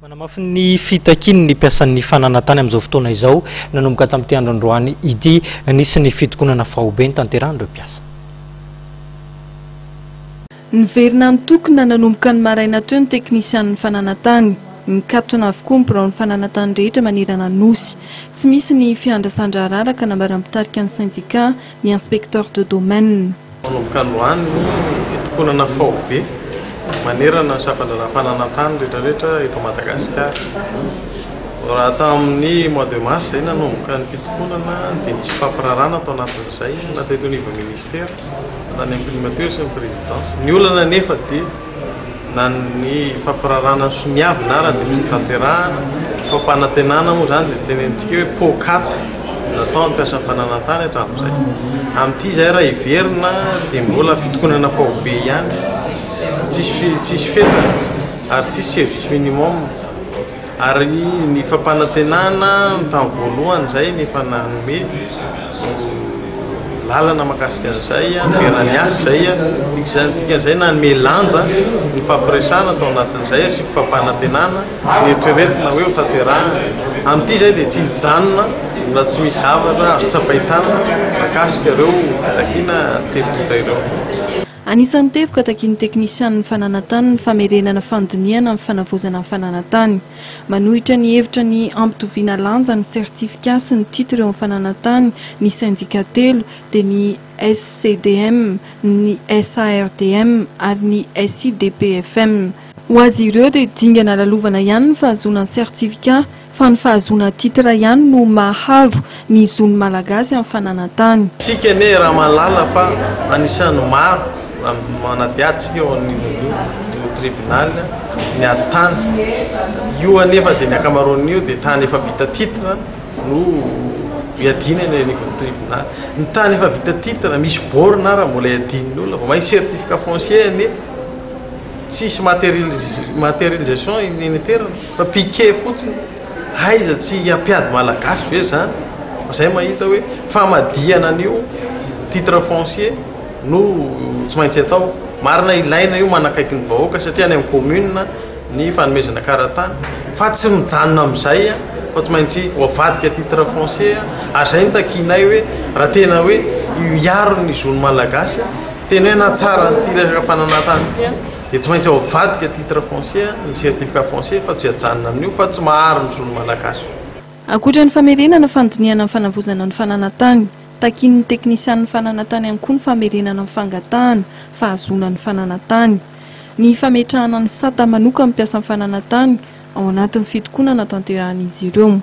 Manamafy ny fitakiany ny mpiasan'ny fananantany amin'izao fotoana izao. Nanomboka tamin'ity andro androany ity, nisy ny fitokonana faobe notanterahan'ireo mpiasa. Niverina nitokona nanomboka ny maraina teo ny teknisianin'ny fananantany. Nikatona avokoa ny biraon'ny fananantany rehetra manerana ny Nosy. Tsy misy ny fiandrasan-draharaha araka nambaran'ny mpitarika ny sendika, ny inspecteur de domaine. Manomboka androany ny fitokonana faobe manerana ny sampan-draharaha fananantany rehetrarehetra eto Madagasikara. Raha tamin'ny mois de mars izay nanomboka ny fitokonana dia nisy fifampiraharahana tao anatin'izay na teto anivon'ny ministera na tany amin'ny primature sy ny présidence. Ny olana anefa dia Na ny fampirarana ny soniavina ara dia tsy notanterahana. Ny fampanantenana moa izany dia tenenintsika hoe poakaty natao ny mpiasan'ny fananantany hatramin'izay. Amin'ity izay raha hiverina dia mbola fitokonana faobe ihany, tsisy tsisy fetrany ary tsisy service minimum. Ary ny fampanantenana tamin'ny voalohany izay ny efa nanome lalana mahakasika an'izay, niverina niasa izay, dikan'izay nanome lanja ny fampiresahana tao anatin'izay sy fampanantenana neritreretina hoe ho tanterahina. Amin'ity izay dia tsy hijanona raha tsy misy zavatra azo tsapain-tanana mahakasika ireo fitakiana telo tonta ireo. Anisan'ny teboka takian'ny teknisianin'ny fananantany ny famerenana fandinihana amin'ny fanavaozana ny fananantany. Manohitra ny hevitra ny hampitoviana lanja ny sertifika sy ny titre eo amin'ny fananantany ny sendika telo dia ny SCDM, ny SARDM ary ny SIDPFM. Ho azy ireo dia dingana lalovana ihany ny fahazoana ny sertifika Fa ny fahazoana titre ihany no maharo ny zon'ny Malagasy amin'ny fananan-tany. Tsika anie raha mahalala fa anisan'ny maro manadihady tsika eo anivon'io tribunal ny ady tany io anefa dia ny ankamaroan'io dia tany efa vita titre no iadiana eny anivon'ny tribunal. Ny tany efa vita titre misy borne ara mbola iadian'ny olona vao mainka certificat foncier anie tsisy materialisation eny an-toerana. Fa piquet fotsiny, aiza tsy hampiady malagasy ve zany? Fa zay mahita hoe famadihana an'io titre foncier no tsy maintsy atao. Marina ilaina io manakaiky ny vahoaka satria any amin'ny commune ny fanomezana karatany fa tsy mijanona amin'izay fa tsy maintsy ho avadika titre foncier ary zay no takianay hoe raha tena hoe hiaro ny zon'ny malagasy, tena hoe hanatsara an'ity resaka fananantany ity. Dia tsy maintsy ao avadika titre foncier ny certificat foncier fa tsy ajanona amin'io fa tsy maharo ny zon'ny Malagasy io. Ankoatra ny famerenana fandinihana ny fanavozana ny fananantany, takian'ny teknisianin'ny fananantany ihany koa ny famerenana ny fangatahana fahazoana ny fananantany. Ny fametrahana ny sata manokan'ny mpiasan'ny fananantany ao anatin'ny fitokonana tanterahan'izy ireo.